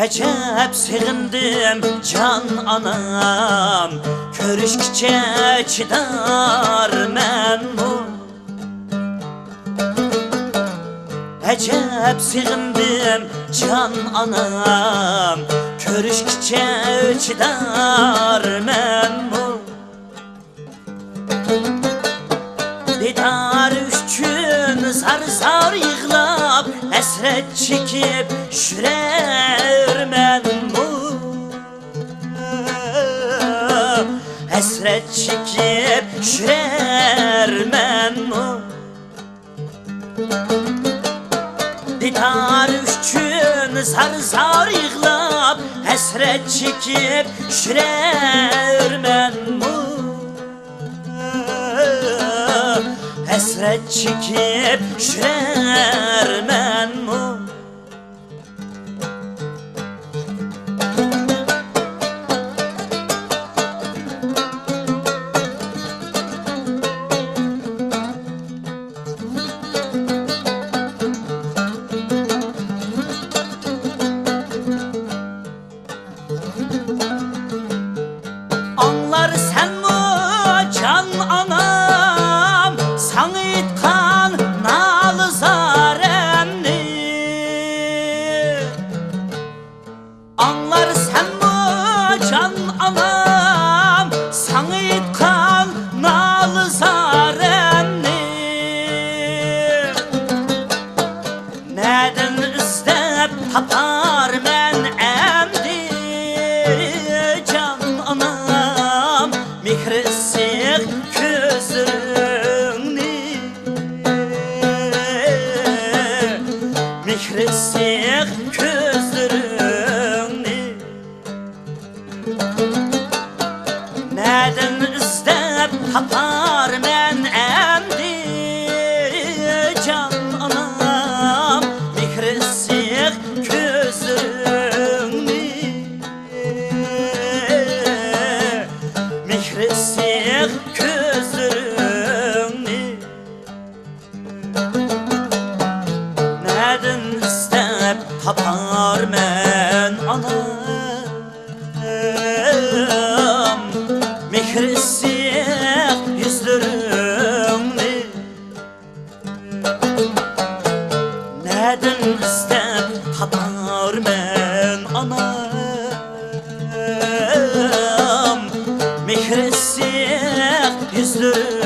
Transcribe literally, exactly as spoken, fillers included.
ئەجەب سېغىندىم جان ئانام، كۆرۈشكىچە چىدارمەنمۇ؟ ئەجەب سېغىندىم جان ئانام، كۆرۈشكىچە چىدارمەنمۇ؟ دىدار ئۈچۈن زار-زار يىغلاپ، ھەسرەت چېكىپ يۈرەرمەنمۇ؟ ھەسرەت چېكىپ يۈرەرمەنمۇ؟ دىدار ئۈچۈن زار-زار يىغلاپ، ھەسرەت چېكىپ يۈرەرمەنمۇ؟ ھەسرەت چېكىپ يۈرەرمەنمۇ؟ ئاڭلارسەنمۇ جان ئانام، ساڭا ئېيتقان نالە زارەمنى؟ ئاڭلارسەنمۇ جان ئانام، ساڭا ئېيتقان نالە زارەمنى؟ نەدىن ئىزدەپ تاپارمەن ئەمدى جان ئانام، مېھرى ئىسسىق كۆزلىرىڭنى، مېھرى ئىسسىق كۆزلىرىڭنى. نەدىن ئىزدەپ تاپارمەن ئەمدى جان ئانام، مېھرى ئىسسىق كۆزلىرىڭنى، مېھرى ئىسسىق كۆزلىرىڭنى. نەدىن ئىزدەپ تاپارمەن ئانام، مېھرى ئىسسىق يۈزلىرىڭنى؟ نەدىن ئىزدەپ تاپارمەن ئانام، مېھرى ئىسسىق يۈزلىرىڭنى؟